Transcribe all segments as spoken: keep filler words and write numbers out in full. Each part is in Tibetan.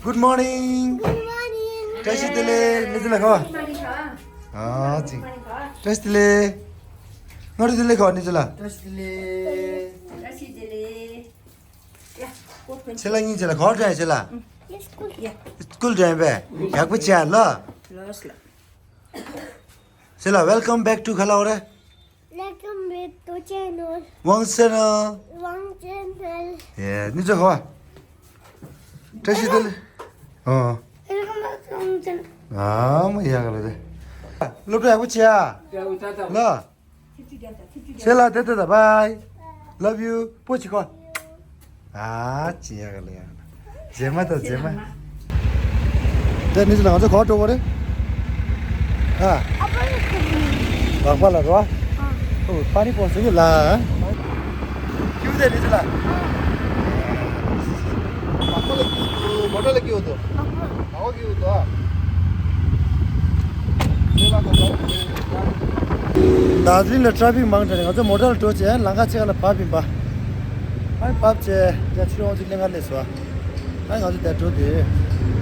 Good morning. Good morning. བཀྲ་ཤིས་བདེ་ལེགས། ནི་ཚེ་ལ་ཁོ། ཨ་ཙི། བཀྲ་ཤིས་བདེ་ལེགས། ང་རུ་བདེ་ལེགས་ཁོ། ནི་ཚེ་ལ། བཀྲ་ཤིས་བདེ་ལེགས། བཀྲ་ཤིས་བདེ་ལེགས། ཡ། ཁོ་ཕན། ཚེ་ལ་གཉིས་ཚེ་ལ་ཁོ་འདྲ་ཡ་ཚེ་ལ། ཡ། སྐུལ་འདྲ་ཡ་པས། ཡག་པོ་བྱས་ལ། ལོས་ལ། ཚེ་ལ། Welcome back to ཁ་ལ་འོ་རེ། Welcome back to channel. ཝང་ཆེ་ནལ། ཝང་ཆེ་ནལ། ཡེ། ནི་ཚེ་ཧོ། བཀྲ་ཤིས་བདེ་ལེགས། ཨོ། Welcome back to ཝང་ཆེ་ནལ། ཨ་མ་ཡག་ག་ལ་རེ། སློབ་གྲྭ་ཡག་པོ་བྱས་ཨ། ཡག་པོ་ད་ད། ལ། ཚེ་ལ་དེ་ལྟ་ད། Bye. Love you. པོ་ཆི་ཁོ། ཨ་ཅི་ཡག་ལ་ཡག་རྗེས་མ་དང་རྗེས་མ། དེ་ནི་ཚེ་ལ་ང་ཚོ་ག་པར་འགྲོ་གི་རེད། ཨ། སྦག་སྦག་ལ་རོ། ཨོ་པ་ནི་པོ་ཟེར་གི་ལ། ཁྱིའུ་དེ་ནི་ཚེ་ལ། སྦག་སྦག་ལ་ཁྱིའུ་འདུག་མོ་ཊ་ལ་ཁྱིའུ་འདུག་མ་འོ་ཁྱིའུ་འདུག་ཨ། དར་ཇི་ལིང་ལ་ཊ་ཕིག་མང་དྲགས་ནས་ང་ཚོ་མོ་ཊ་ལ་འགྲོ་བྱས་ལམ་ཁ་ཕྱེད་ཀ་ལ་བབས་ཡིན་པ། ཨ་བབས་བྱས་རྒྱ་ཆུ་རོང་ཅིག་གླིང་ག་སླེབས་སོང་། ཨ་ང་ཚོ་དེར་འགྲོ་དུས་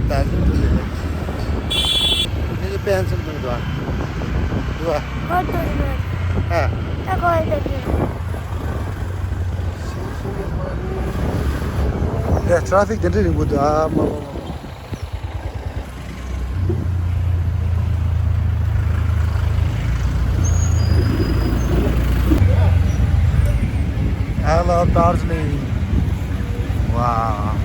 དར་ཇི་ལིང་འགྲོ་དུས་ནི་ཚེ་པན་ཚུན་འགྲོ་འདུག་ཨ། འདུག་ཨ། ཧོ་ཏོ་ཡིན། ཨ། ད་གོ་ཡི་ད་དུས། དེ་ཊ་ཕིག་དེ་འདྲ་རིང་པོ་འདུག་ཨ། མ་མ་མ་མ། I love Darjeeling. Wow.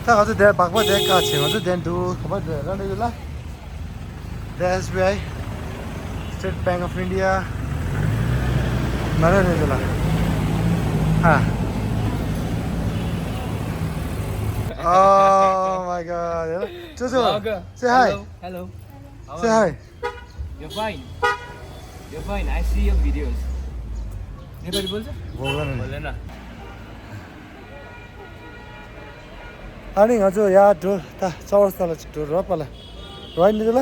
ད་ང་ཚོ་དེར་སྦག་སྦག་དེ་བཀག་བྱས། ང་ཚོ་དེར་འདུག་ག་པར་འགྲོ་ར་འགྲོ་ཡོད་ལ། དེ་ཨེས་བི་ཨའི། State Bank of India. མ་ར་རེད་འདུག་ལ། ཧ། Oh my God. ཅོ་ཅོ། Vlogger. Say hi. Hello. Hello. How are you? Say hi. You're fine. You're fine. I see your videos. Nepali बोल्छ? बोल्दैन। बोल्दैन। ཨ་ནི་ང་ཚོ་ཡར་འགྲོ། ད་ཚ་བར་ས་ལ་ཅིག་འགྲོ་རོགས་པ་ལ། རོགས་ནི་ལ།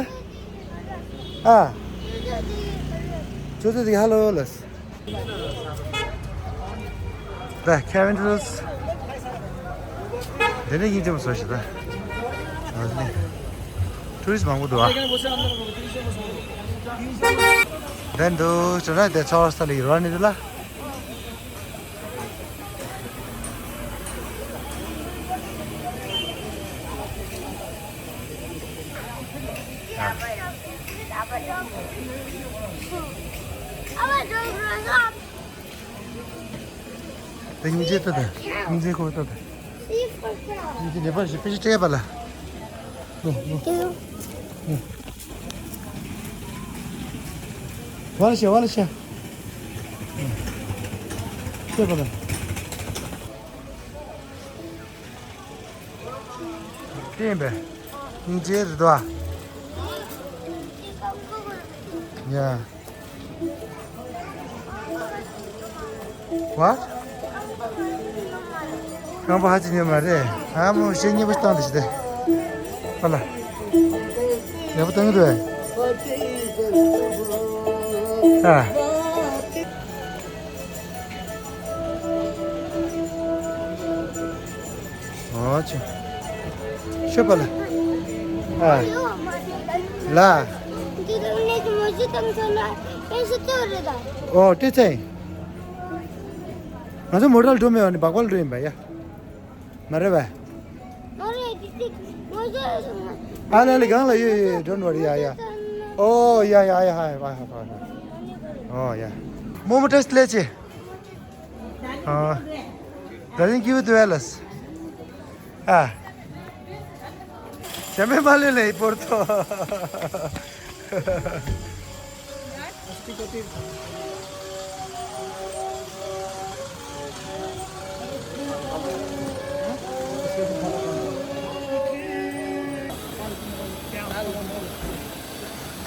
ཨ། ཅོ་ཅོ་དེ་ཧ་ལོ་ལ། ད་ཁེ་ཝིན་ཊུ་རི་སི་ཊི། དེ་ནས་ཡིན་ཅི་མ་སོ་ཞིག་ད། ཨ་ནི། ཊུ་རི་སི་ཊི་མང་པོ་འདུག་ཨ། དེ་འདུག་ཅོ་ན་དེ་ཚ་བར་ས་ལ་ཡི་རོགས་ནི་ལ། དེ་སྙིང་རྗེ་ལྟ་དང་། སྙིང་རྗེ་ཁོ་ལྟ་དང་། སྙིང་རྗེ་ལེ་པར་ཞིག་ཕི་ཞིག་སྤྲད་པ་ལ། ལོ་ལོ། ལོ། ཝ་ལ་ཤ་ཝ་ལ་ཤ། སྤྲད་པ་ལ། བསྟན་པས། སྙིང་རྗེ་རེད་དོ། ཡ། What? རྐང་པ་ཧ་ཅང་ཉོ་མ་རེད། ཨ་མོ་ཤེས་ཉེས་པོ་བཏང་དེ་ཞིག་དེ། ཧ་ལ། ཡག་པོ་བཏང་གི་འདུག་ཨེ། ཨ། ཨོ་ཆུ། ཤོད་པ་ལ། ཨ། ལ། འདི་དང་ནས་མོ་ཇི་དང་ཚོ་ན་ཨེ་ཤི་ཏོ་རེད་ད། ཨོ་ཏེ་ཚེ། ང་ཚོ་མོ་ཊ་ལ་འགྲོ་མེད་པ་ནི་སྦག་སྦག་ལ་འགྲོ་ཡིན་པ་ཡ། མ་རེད་པས། མ་རེད་འདི་འདི་མོ་ཇི་སོང་ན། ཨ་ལ་ལ་གང་ལ་ཡོད་ཡོད། Don't worry. Yeah, yeah. Oh, yeah, yeah, yeah, hi, hi, hi, hi. Oh, yeah. མོ་མོ་ཊ་སི་ལེ་ཆེ། ཨ། Doesn't give it to Alice. ཨ། ཞྭ་མེད་མ་ལེ་ལེ་པོར་ཏོ།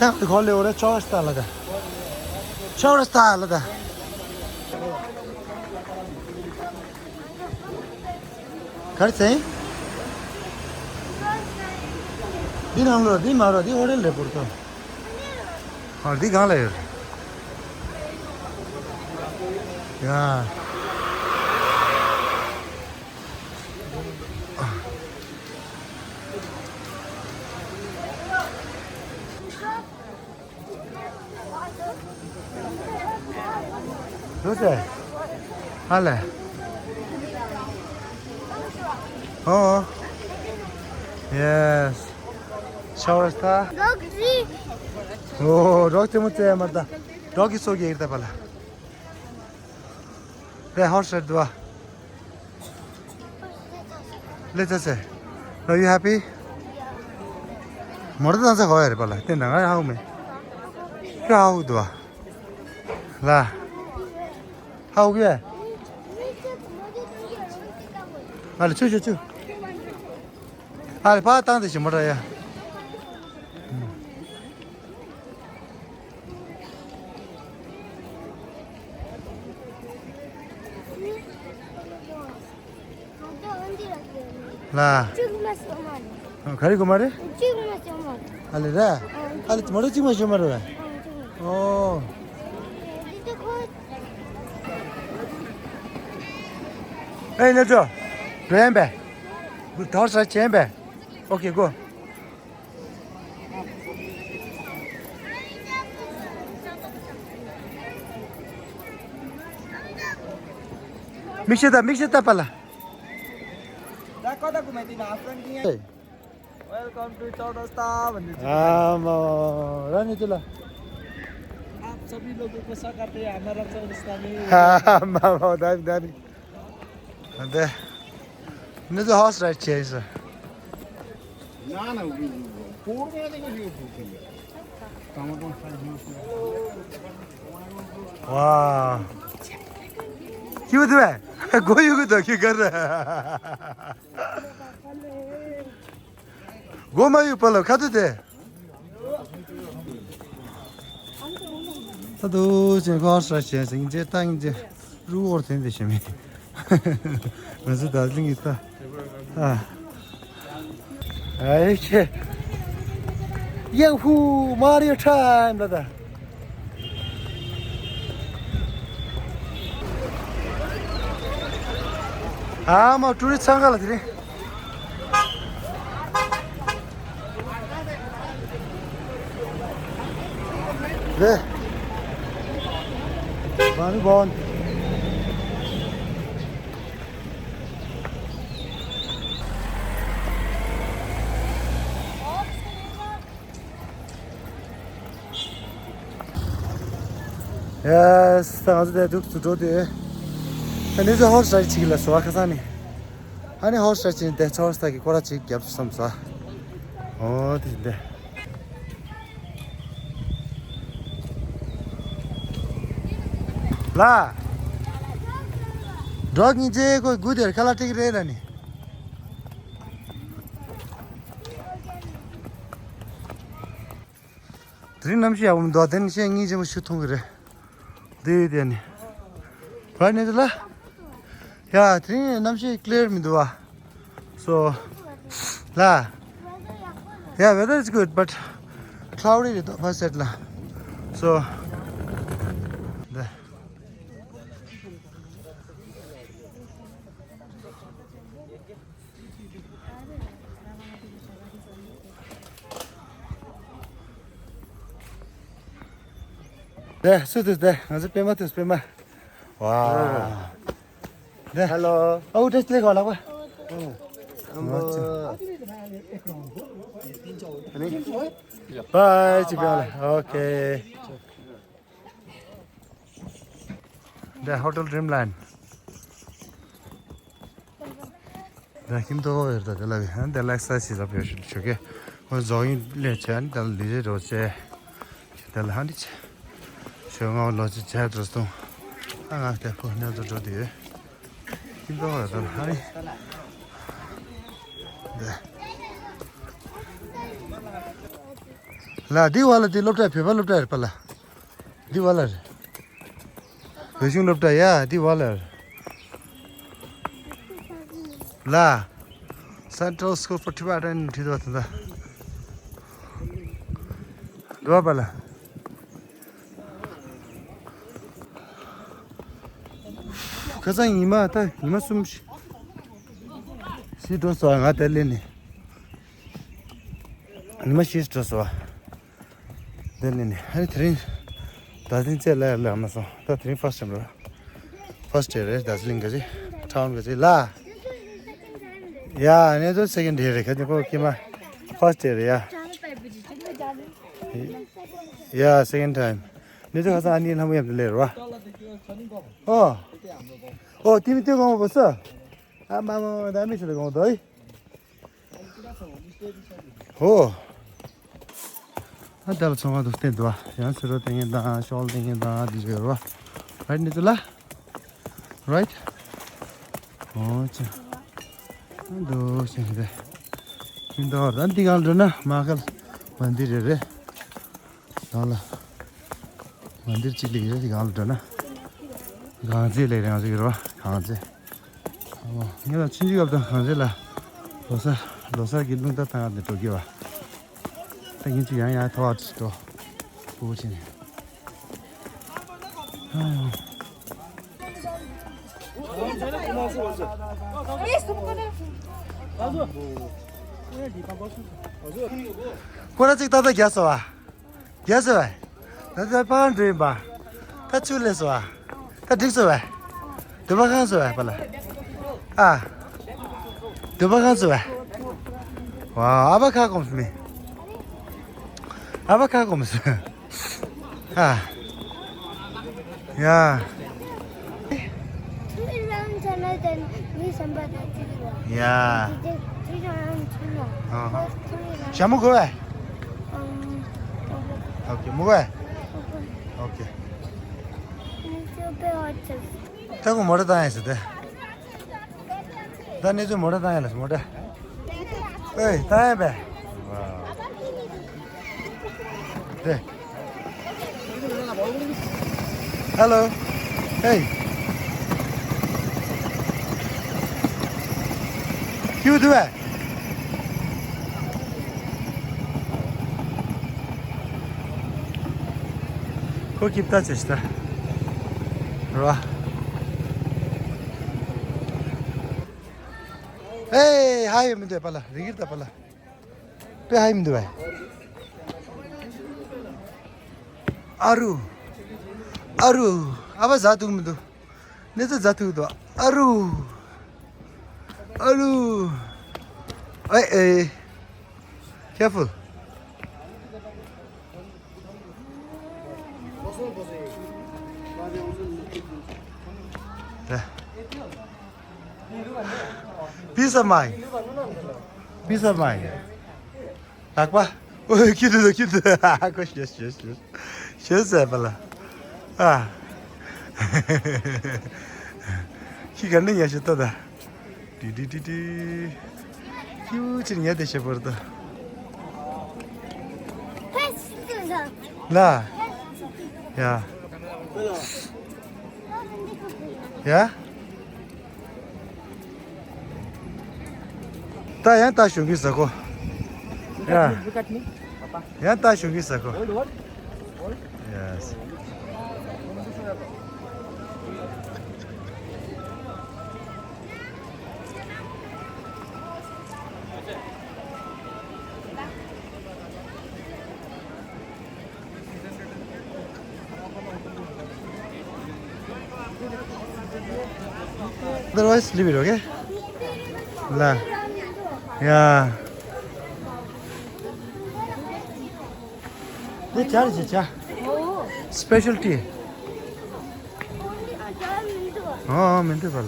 ད་ཁོ་ལེ་འོ་རེ་ཆོག་སྟ་ལ་ད། ཆོག་སྟ་ལ་ད། གར་ཚེ། འདི་ནང་ལོ་འདི་མ་རོ་འདི་ཧོ་ཊེལ་རེད་པོར་ཏོ། ཨ་འདི་གང་ལ་ཡོད། ཡ། ལོས་ཟེར། ཧ་ལས། ཨོ། ཡེས། ཤ་ཝར་སྟ། ཨོ། རོགས་ཅི་མོ་ཙེ་མར་ད། རོགས་ཀྱི་སོ་གི་ཡིར་ད་པ་ལ། དེ་ཧོར་ཤར་དུ་བ། ལེ་ཚ་སེ། Are you happy? མོར་དང་ཚ་གོ་ཡ་རེ་པ་ལ་དེ་འདྲ་ང་ཧའུ་མེ། ཁྱོད་ཧའུ་དུ་བ། ལ། ཧའུ་གི་ཡ། ཨ་ལེ་ཆུ་ཆུ་ཆུ། ཨ་ལེ་ཕ་བཏང་དེ་ཞིམ་པོ་ར་ཡ། ལ། ག་རེ་གོ་མ་རེད། ཨ་ལེ་ར། ཨ་ལེ་མ་རེད་གཅིག་མ་ཞོ་མ་རེད། ཨོ། ཨེ་ནེ་ཅོ། འགྲོ་ཡན་པས། དོར་ས་ཆེན་པས། ཨོ་ཁེ་གོ། མིག་ཤེལ་ད་མིག་ཤེལ་ད་པ་ལ། Welcome to चौरस्ता भन्ने छु। आमा, रानी तुला। आप सभी लोगों को स्वागत है हमारा चौरस्ता में। आमा, दामी, दामी। अन्त, nu चाहिँ हर्स राइड चाहिँ छ। ना, ना, पोहोर गएको थियो। वा। के हो तुला? गयो कि त के गरेर? गोमा यु पल्लो खाँदो दे। तदो चाहिँ घर सर चाहिँ चाहिँ जे ताङ जे रुवर थिएन देशमे। मजा दार्जिलिङ इता। अ। है के। यहू मारियो टाइम दादा। ཨ་མ་ཊུ་རི་སི་ཚང་ག་ལ་དེ་རིང་། རེད། བ་ནི་བོན། ཡེས། ད་ང་ཚོ་དེ་འདུག་ཏུ་འགྲོ་དུས། ཨ་ནི་ཚོ་ཧོར་ཤར་ཅིག་ལ་སོ་བ་ཁ་སང་ནི། ཨ་ནི་ཧོར་ཤར་ཅིག་དེ་ཚོར་ས་གི་སྐོར་ར་ཅིག་རྒྱབ་སུ་བསམ་ས། ཨོ་དེ་འདི། ལ། འགྲོ་གིན་ཅེ་ཁོ་དགུ་དེར་ཁ་ལག་སྤྲད་ཀྱི་རེད་ལ་ནི། དེ་རིང་གནམ་གཤིས་ཡག་པོ་མི་འདུག་དེ་ནི་ཤེས་ངེས་ཅན་པོ་ཤུ་མཐོང་གི་རེད། དེ་དེ་ནི། བར་ནས་དེ་ལ། ཡ་དེ་རིང་གནམ་གཤིས་ཀླེར་མི་འདུག་བ། སོ། ལ། Yeah, weather is good, but cloudy with the first set la. So, the there, so this there, as a pema to pema. Wow. There. Hello. Oh, just click on. Bye, Chibiyale. Okay. The Hotel Dreamland. ད་ཁྱིམ་ཐོག་ཡོད་ད་དེ་ལ་བི་ཧན་དེ་ལ་ས་ཞིག་ལ་བེད་ཤུལ་ཆོ་གེ་ཁོ་རྫོགས་ཡིན་ལས་བྱས་ནི་ད་ལི་རེ་རོ་བྱས་དེ་ལ་ཧ་ནི་ཆེ་ཤོད་ང་ལོ་ཅི་བྱས་འགྲོ་སོང་། ཨ་ང་དེ་ཁོ་ནས་འགྲོ་འགྲོ་དུས་ཁྱིམ་ཐོག་ཡོད་ད་ཧ་ནི་དེ་ལ་དེ་བ་ལ་དེ་སློབ་གྲྭ་བོད་པ་སློབ་གྲྭ་རེད་པ་ལ་དེ་བ་ལ་རེད། བོད་གཞུང་སློབ་གྲྭ་ཡ་དེ་བ་ལ། ལ། Central School for Tibetan དེ་དོ་ད། དོ་བ་ལ། ཁ་སང་ཉི་མ་ད་ཉི་མ་གསུམ་ཞིག་སི་འགྲོ་སོང་ང་དེ་ལས་ནི། ཉི་མ་ཤི་འགྲོ་སོང་། དེ་ནས་ནི་ཨ་ནི་དེ་རིང་རྡ་སྟེང་བཅས་ལ་ལ་མ་སོང་། ད་དེ་རིང་first time རེད། First day རེད། རྡ་ས་གླིང་ག་ཅི་ཊའུན་ག་ཅི་ལ། ཡ་ཨ་ནི་ཚོ་second day རེད། ག་ཅི་ཁོ་ཀྱི་མ་first day རེད་ཡ། ཡ་second time ནི་ཚོ་ཁ་སང་ཨ་ནི་ལྷ་མོ་ཡབ་དེ་ལས་རེད་བ། ཨོ། ཨོ་དེ་མི་ལྟོས་གོང་མ་བུ་སོ། ཨ་མ་མ་མ་ད་མི་ཚེ་ལ་གོང་མ་དོ་ཨི། ཧོ། ཨ་ད་ལ་ཚོང་ཁང་དུ་བསྟན་འདུག་བ། ཡང་ཕྱི་རོལ་སྟེང་ངེ་དང་ཤོག་སྟེང་ངེ་དང་འདི་བྱོས་རོ། རའིཊ་ནི་ཚོ་ལ། རའིཊ། ཨོ་ཅི། ཨ་འདུག་ཞེས་རེད། ཁྱིམ་ཐོག་ད་འདི་གང་འགྲོ་ན་མ་ཁལ་མ་འདི་རེད་རེད། གང་ལ། མ་འདིར་གཅིག་ལས་ཡོད་དེ་གང་ལ་འགྲོ་ན། གང་ཚེ་ལས་རེང་ཟིག་རོ་གང་ཚེ། ཨོ་ངེད་ལ་ཆུང་ཆུང་སྐབས་དང་གང་ཚེ་ལ། ལོ་སར་ལོ་སར་གྱི་རླུང་རྟ་བཏང་ཡག་དེ་འགྲོ་གི་བ། ད་ཡིན་ཚུལ་ཡང་ཡང་ཐོག་ཨ་འགྲོ། སྤུ་གུ་ཆེ་ནས། ཨ་ཡོ། སྐོར་ར་གཅིག་ཏག་ཏག་རྒྱག་སོ་བ། རྒྱག་སོ་བས། ད་ལྟ་ཕ་གང་འགྲོ་ཡིན་པ། ད་ཆུ་ལས་སོ་བ། ད་འགྲིག་སོ་བས། འདུ་བ་ཁང་སོ་བས་པ་ལ། ཨ། འདུ་བ་ཁང་སོ་བས། ཝ་ཨ་བ་ཁ་གོམས་མི། ཨ་བ་ཁ་གོམས། ཨ། ཡ། Two rounds and then we somebody ཡ། ཞྭ་མོ་དགོས་བས། ཨོ་ཁེ་མོ་དགོས། ཨོ་ཁེ། ད་ཁོ་མོ་ཊ་བཏང་ཡ་ཟེར་ཏེ། ད་གནས་ཚུལ་མོ་ཊ་བཏང་ཡ་ལ་མོ་ཊ། ཨེ་བཏང་ཡ་བས། དེ། Hello. Hey. ཁྱེའུ་དུ་བས། ཁོ་ཀིབ་ཏ་ཆེ་ཤི་ཏ། རོ། ཨེ་ཧའི་མི་འདོད་པ་ལ་རི་གིར་ད་པ་ལ། པེ་ཧའི་མི་འདོད་པ། ཨ་རུ། ཨ་རུ། ཨ་བ་ཟ་ཐུག་མི་འདུག་གནས་ཚུལ་ཛ་ཐུག་ཏུ་ཨ་རུ། ཨ་རུ། ཨེ་ཨེ། Careful. Peace of mind. Peace of mind. ལག་པ། ཨོ་ཁྱི་དུ་ཁྱི་དུ། ཨ་ཁོ་ཤེས་ཤེས་ཤེས། ཤེས་ཟེར་པ་ལ། ཨ། ཁྱི་ག་ནི་ཉལ་ཤེས་ཏོ་ད། ཏི་ཏི་ཏི་ཏི། ཁྱིའུ་ཕྱིར་ཉལ་དེ་ཤེས་པར་ཏོ། ལ། ཡ། ཡ། ད་ཡང་ལྟ་ཞུ་གི་ཟ་གོ། ཡ། ཡང་ལྟ་ཞུ་གི་ཟ་གོ། Yes. Otherwise, leave it, okay? ལ། ཡ། འདི་ཇ་རེད་ཇ། Special tea. ཨོ་མི་འདུག་པ་ལ།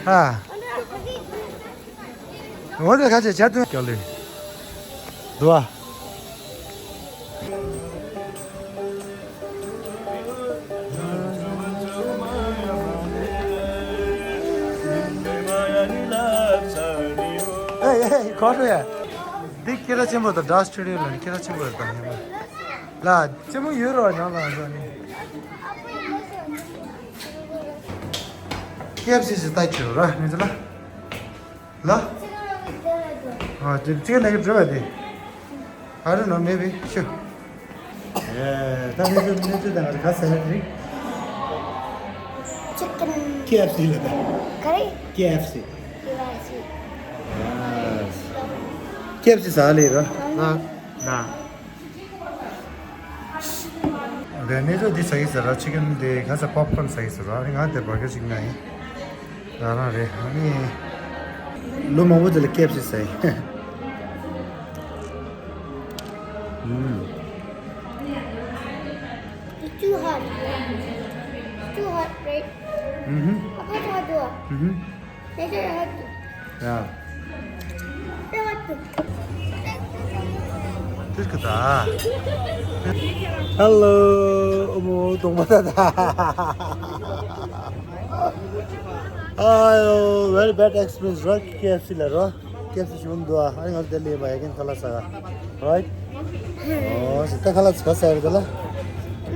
ཨ། འོ་དེ་ཁ་ཆེ་ཇ་དུ་སྐྱོ་ལེ། འདུག་ཨ། ཨེ་ཨེ་གོ་ཧྲུ་ཡ། འདི་སྐད་གྲགས་ཆེན་པོ་དང་ཌ་སི་ཊུ་ཌི་ཡོ་ལ་ནི་སྐད་གྲགས་ཆེན་པོ་རེད་ད་ཧེ་མ། ལ་ལྕི་མོ་ཡོད་རོགས་ནང་ལ་འགྲོ་ནི། ཁེ་ཨེཕ་སི་ཞིག་ལྟ་ཁྱོད་ར་ནི་ཚོ་ལ། ལ། ཨ་ཅི་ཅི་ནས་བྲོས་པ་དེ། I don't know, maybe. Sure. ཨེ། ད་ནི་ཚོ་ནི་ཚོ་དང་ག་ས་རེད། Chicken. ཁེ་ཨེཕ་སི་ལ་ད། ག་རེ། ཁེ་ཨེཕ་སི། ཁེ་ཨེཕ་སི། ཨ། ཁེ་ཨེཕ་སི་ཟ་ལེ་ར། ན། ན། དེ་ནས་ཚོ་འདི་ཟ་གི་ཟེར་ར། ཆི་ཀན་དེ་ག་ས་པོབ་ཀོན་ཟ་གི་ཟེར་ར། ཨ་ནི་ང་དེ་བར་ག་ཞིག་ན་ཡིན། རང་རང་རེད། ཨ་ནི་ལོ་མང་པོ་དེ་ལ་ཁེ་ཨེཕ་སི་ཟ་ཡིན། ཨུམ། It's too hot. It's too hot, right? ཨུམ་ཧུམ། Apa hot? ཨུམ་ཧུམ། ཡ། ཏིས་ཀི་ད། Hello. ཨོ་མོ་གདོང་པ་ད་ད། ཨ་ཡོ། Very bad experience ར། ཁེ་ཨེཕ་སི་ལ་ར། ཁེ་ཨེཕ་སི་ཞིམ་པོ་མི་འདུག་ཨ། ཨ་ནི་ང་ཚོ་དེ་ལས་མ་ཡ་གིན་ཁ་ལག་ཟ་ག། Right? ཨོ་ད་ཁ་ལག་ཟ་ག་ཟ་ཡ་རེད་ད་ལ།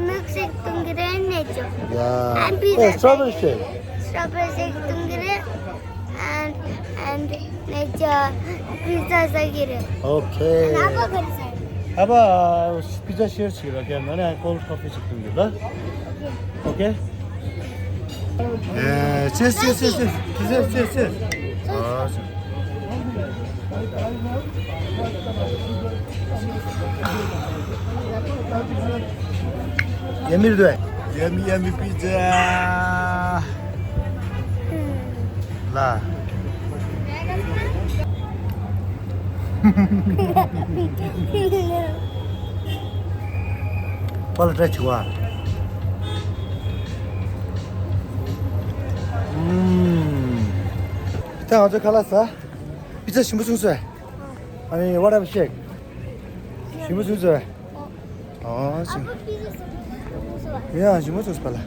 Milkshake གཏོང་གི་རེད་ནས་ཅོ། ཡ། And pizza ཨེ། Strawberry shake. Strawberry shake གཏོང་གི་རེད། And and ནས་ཅོ། Pizza ཟ་གི་རེད། Okay. And ཨ་ཕ་ག་རེ་ཟ་གི་རེད། ཨ་ཕ་pizza share བྱེད་རོགས་ཁྱེད་ནང་ནས་cold coffee ཞིག་གཏོང་གི་ལ། Okay. Okay. ཨེ། ཅེས་ཅེས་ཅེས་ཅེས། ཨ། Yummy རེད། Yummy, yummy pizza. ལ། པ་ལ་སྤྲད་བྱུང་བ། ཨུམ། ད་ང་ཚོ་ཁ་ལག་ཟ། པི་ཙ་ཞིམ་པོ་བྱུང་སོང་། ཨ་ནི་what about shake? ཞིམ་པོ་བྱུང་སོང་། ཨོ་ཞིམ། ཡ་ཞིམ་པོ་བྱུང་སོང་པ་ལ།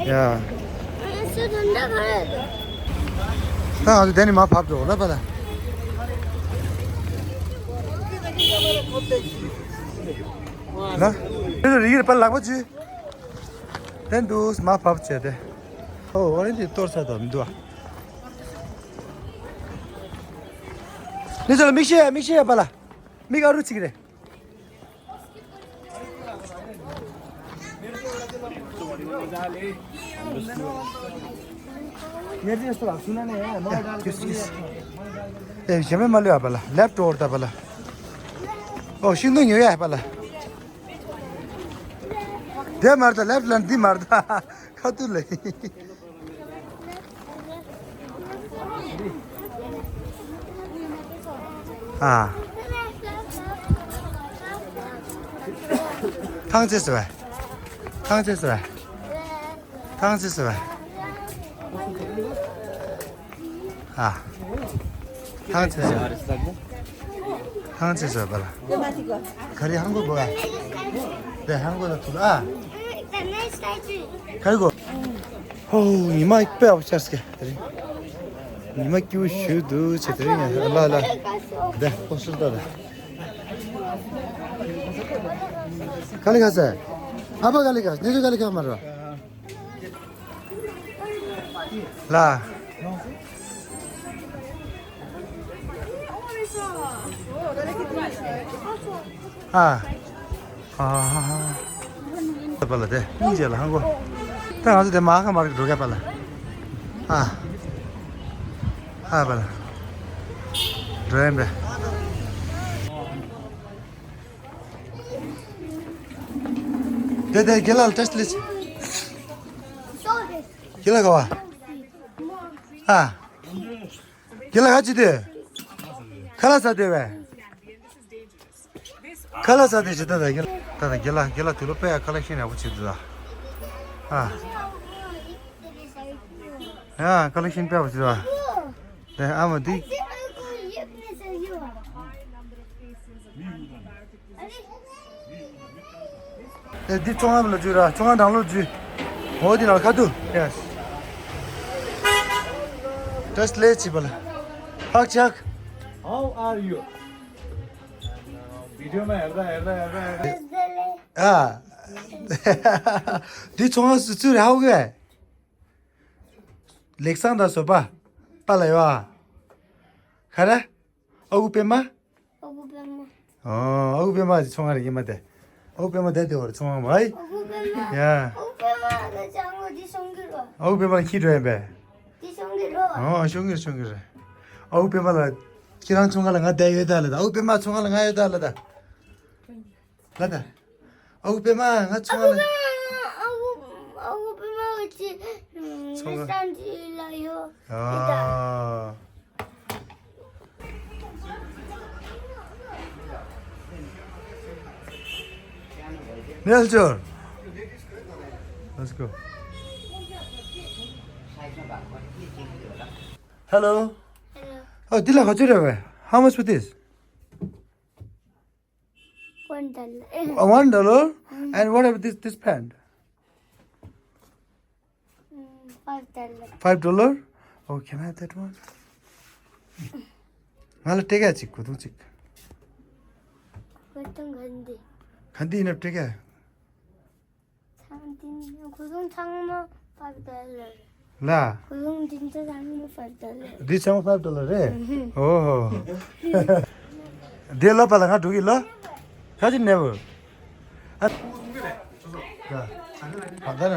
ཡ། ད་ང་ཚོ་དེ་ནས་མར་བབས་འགྲོ་ལ་པ་ལ། ལ། དེ་ཚོ་རིག་རིག་པ་ལག་པ་ཅི། དེ་འདུག་མར་བབས་བྱས་ཏེ། ཨོ་ཨོ་རེ་འཇི་གཏོར་ས་དང་མི་འདུག་ཨ། ནི་ཚོ་ལ་མིག་ཤེལ་མིག་ཤེལ་པ་ལ། མིག་ཨ་རུ་ཅིག་རེད། ཨེ་ཞེ་མེད་མ་ལུས་ཨ་པ་ལ། ལེབ་ཏུ་འོར་ད་པ་ལ། ཨོ་ཤིང་སྡོང་ཉོ་ཡ་པ་ལ། དེ་མར་ད་ལེབ་ལ་འདི་མར་ད་ཁ་ཐུག་ལ། ཨ། ཐང་ཆད་སོང་བས། ཐང་ཆད་སོང་བས། ཐང་ཆད་སོང་བས། ཨ། ཐང་ཆད་སོང་བས། ཐང་ཆད་སོང་བས་པ་ལ། ག་རེ་ཧང་གོ་གོ་བས། དེ་ཧང་གོ་ལ་ཐུག་ཨ། ག་རེ་གོ། ཧོ། ཉི་མ་དཔེ་ཨོ་ཤར་སྐད་དེ་རིང་། ཉི་མ་སྐྱིད་པོ་ཞུ་འདུག་ཆེ་དེ་རིང་ཡ་ལ་ལ། དེ་ཧོ་ཤར་ད་ལ། ག་ལེ་ག་ས། ཨ་ཕ་ག་ལེ་ག་ནེ་ཚོ་ག་ལེ་ག་མ་རོ། ལ། ཨ། ཨ། པ་ལ་དེ་སྙིང་རྗེ་ལ་ཧང་གོ། ད་ང་ཚོ་དེ་མ་ཁ་མར་འགྲོ་ག་པ་ལ། ཨ། ཨ་པ་ལ། འགྲོ་ཡིན་པས། དེ་དེ་དགེ་ལགས་ལ་ཏྲེས་ལིས། དགེ་ལགས་ག་བ། ཨ། དགེ་ལགས་ག་ཅི་དེ། ཁ་ལག་ཟ་དེ་བས། ཁ་ལག་ཟ་དེ་ཅི་ད་ད་དགེ་ལགས་ད་ད་དགེ་ལགས་དགེ་ལགས་དུས་ལོ་དཔེ་ཡ་ཁ་ལག་ཤེས་ནས་བུ་ཆེ་དུ་ད། ཨ། ཡ་ཁ་ལག་ཤེས་དཔེ་བུ་ཆེ་དུ་ད། དེ་ཨ་མ་དེ། ཨེ་འདི་ཚོང་ལམ་ལ་འཇུས་ར། ཚོང་ལམ་ནང་ལོགས་འཇུས། འོ་འདི་ནང་ཁ་ཐུག་ཡ། ཏྲེས་ལིས་བྱེད་པ་ལ། ཕག་ཆག How are you? ཝི་ཌི་ཡོ་མ་ཧེར་ད་ཧེར་ད་ཧེར་ད་ཧེར་ད། ཨ། འདི་ཚོང་ཁང་སུ་ཚུར་ཧའོ་གི་ལེགས་སང་དང་བཟོ་པ། པ་ལ་ཡོ་ཨ། ཁ་ར། ཨ་ཁུ་པད་མ། ཨ་ཁུ་པད་མ། ཨོ། ཨ་ཁུ་པད་མ་གི་ཚོང་ཁང་རེད་ཡིན་མ་དེ། ཨ་ཁུ་པད་མ་དེ་དེ་བར་ཚོང་ཁང་མ་ཨི། ཨ་ཁུ་པད་མ། ཡ། ཨ་ཁུ་པད་མ་ལ་ཅང་གོ་འདི་སོང་གི་རོ། ཨ་ཁུ་པད་མ་ལ་ཁྱི་འགྲོ་ཡིན་པས། འདི་སོང་གི་རོ། ཨོ། སོང་གི་རེད་སོང་གི་རེད། ཨ་ཁུ་པད་མ་ལ། ཁྱེད་རང་ཚོང་ཁང་ལ་ང་བསྡད་ཡོད་ད་ལ་ད། ཨ་ཁུ་པད་མ་ཚོང་ཁང་ལ་ང་ཡོད་ད་ལ་ད། ལ་ད། ཨ་ཁུ་པད་མ་ང་ཚོང་ཁང་ལ། ཨ་ཁུ་ཨ་ཁུ་པད་མ་གི་ཚོང་ཁང་། སང་ཅི་ལ་ཡོད། ཨ། Nilchur. Let's go. Hello. Hello. Oh, འདི་ལ་ག་ཚོད་རེད་བས། How much for this? One dollar. Oh, one dollar? Mm. And what about this, this pant? Mm, five dollar. Five dollar? Oh, can I have that one? ང་ལ་སྤྲད་ག་ཅིག་གོས་ཐུང་ཅིག་གོས་ཐུང་ག་འདི། ག་འདི་ཡིན་ན་སྤྲད་ག་ཚང་འདི་གོས་ཐུང་ཚང་མ་five dollar། ལ། གོས་ཐུང་འདི་འདྲ་ཚང་མ་five dollar། འདི་ཚང་མ་five dollar་རེད། ཨུ་ཧུ། ཨོ་ཧོ། འདི་ལ་པ་ལ་ང་འགྲོ་གི་ལ། ཁ་ཅིག་ནེ་བོ། ཨ། ད་ད་ན།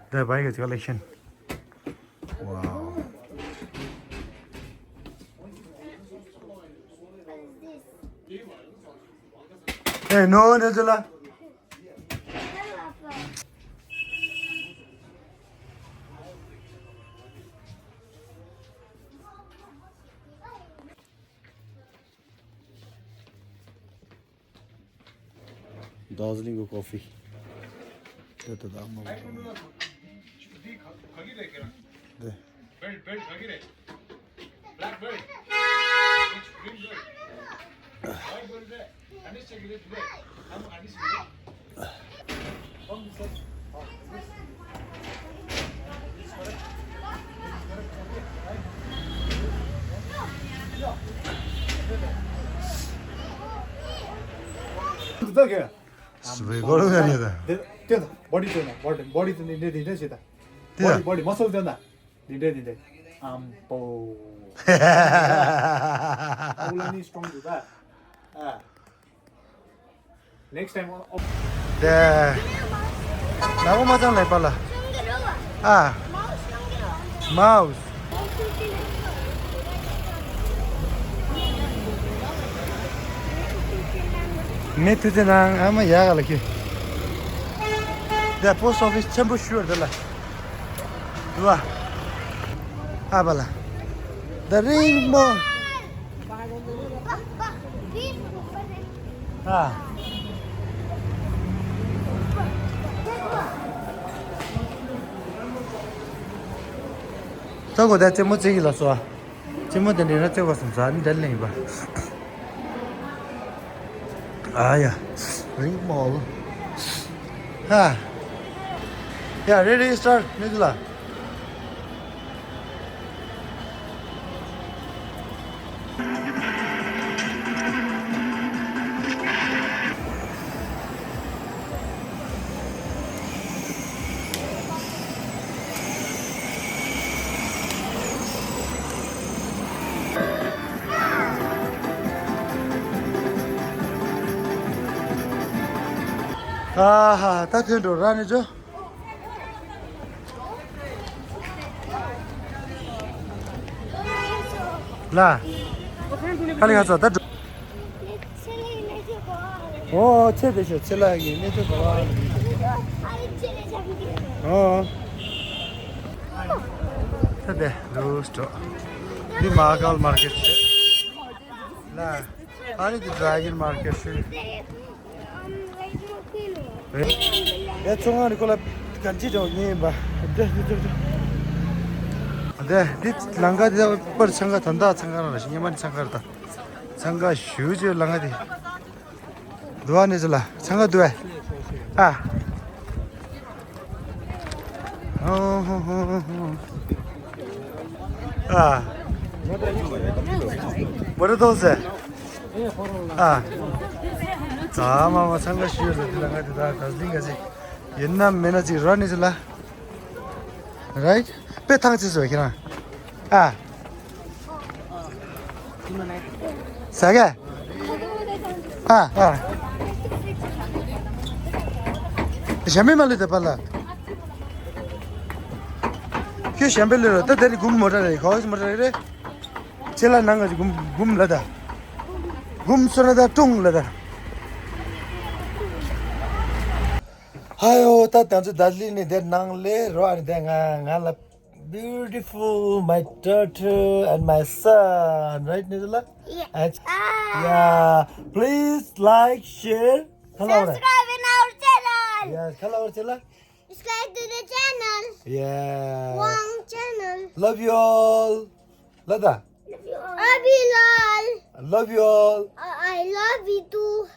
There, buy a collection. Wow. Hey, no, Nirjala. Darjeeling coffee. ད་ད་ད་མ། འདི། ད་ག་སུ་བའི་གོ་ལོ་ག་ནས་ད། དེ་དེ་ད་བོ་ཌི་དེ་ན་བོ་ཌི་བོ་ཌི་དེ་འདི་འདྲ་འདི་འདྲ་བྱེད་ད། དེ་བོ་ཌི་བོ་ཌི་མ་སོལ་དེ་ན་འདི་འདྲ་འདི་འདྲ། ཨམ་པོ། ཨ་ལ་ནི་སི་ཊོང་འདུག་ད། ཨ། Next time. དེ། ལ་བོ་མ་ཚང་ལེགས་པ་ལ། ཨ། མའོ་སི། མི་ཐུ་ཙེ་ནང་ཨ་མ་ཡག་ལ་ཁྱི། དེ་པོ་སི་ཊི་ཨོ་ཕི་སི་ཆེན་པོ་ཞུ་བར་དེ་ལ། དུ་བ། ཨ་བ་ལ། The ring mo། ཨ། ཚོགས་གོ་ད་ཅེ་མོ་ཅེ་གི་ལ་སོ། ཅེ་མོ་དེ་འདྲ་ན་ཅེ་བ་སོང་ས་ནི་འདྲ་ལེན་པ། ཨ་ཡ། རིང་མོ། ཧ། ཡ་རེ་རེ་སི་ཊར་ནི་ལ། ཨ་ཧ། ད་ཐོན་འགྲོ་ར་ནི་ཅོ། ལ། ཁ་ལི་ཁ་ཚ་ད་འགྲོ། ཨོ་ཆེ་དེ་ཤོ་ཆེ་ལ་གི་གནས་ཚུལ་གོ་བ། ཨོ། ད་དེ་རུ་སྟོ། འདི་མ་གལ་མར་ཀེཊ་ཆེ། ལ། ཨ་རི་དེ་ཌ་རེ་གོན་མར་ཀེཊ་ཆེ། ཡ་ཚོང་ཁང་ནི་ཁོ་ལ་གན་ཅི་ཅོ་ཉེ་ཡིན་པ། དེ་དེ་དེ་དེ། དེ་འདི་ལང་ཀ་དེ་པར་ཚང་ཀ་ད་འདའ་ཚང་ཀ་རང་ར་ཞིག་ཉེ་མ་ནི་ཚང་ཀ་ར་ད། ཚང་ཀ་ཞུ་ཅེ་ལང་ཀ་དེ། འགྲོ་བ་ནི་ཟེར་ལ་འཚང་ཁ་འདུག་ཨེ། ཨ། ཨོ་ཧོ་ཧོ་ཧོ། ཨ། མོ་ར་ཏོག་ཟེར། ཨ། ད་མ་མ་འཚང་ཁ་ཞུས་ལ་དེ་ལ་ང་དེ་ད་དར་ཟིང་ག་ཟིག་ཡིན་ན་མེད་ན་ཅིག་ར་ནི་ཟེར་ལ། རའིཊ། དཔེ་ཐང་ཆད་སོང་ཁྱེད་རང་། ཨ། ཟ་ག་ཨ་ཨ། ཞྭ་མེད་མ་ལུས་ད་པ་ལ། ཁྱོད་ཞྭ་མེད་ལུས་ར་ད་དེ་ནི་གུམ་མོ་ཊ་རེད། ག་བ་སི་མོ་ཊ་རེད། ཁྱེད་ལ་ནང་ག་གུམ་གུམ་ལ་ད། གུམ་སོ་ན་ད་ཀྲུང་ལ་ད། ཧ་ཡོ། ད་ད་ཚོ་ད་ལི་ནི་དེ་ནང་ལས་རོ་ཨ་ནི་དེ་ང་ང་ལ། Beautiful, my daughter and my son, right, Nizula? Yeah. And, yeah. Please like, share. Hello. Subscribe in our channel. Yes, hello, Nizula. Subscribe to the channel. Yeah. Wang channel. Love you all. Lada. Love you all. Abilal. Love you all. I I love you too.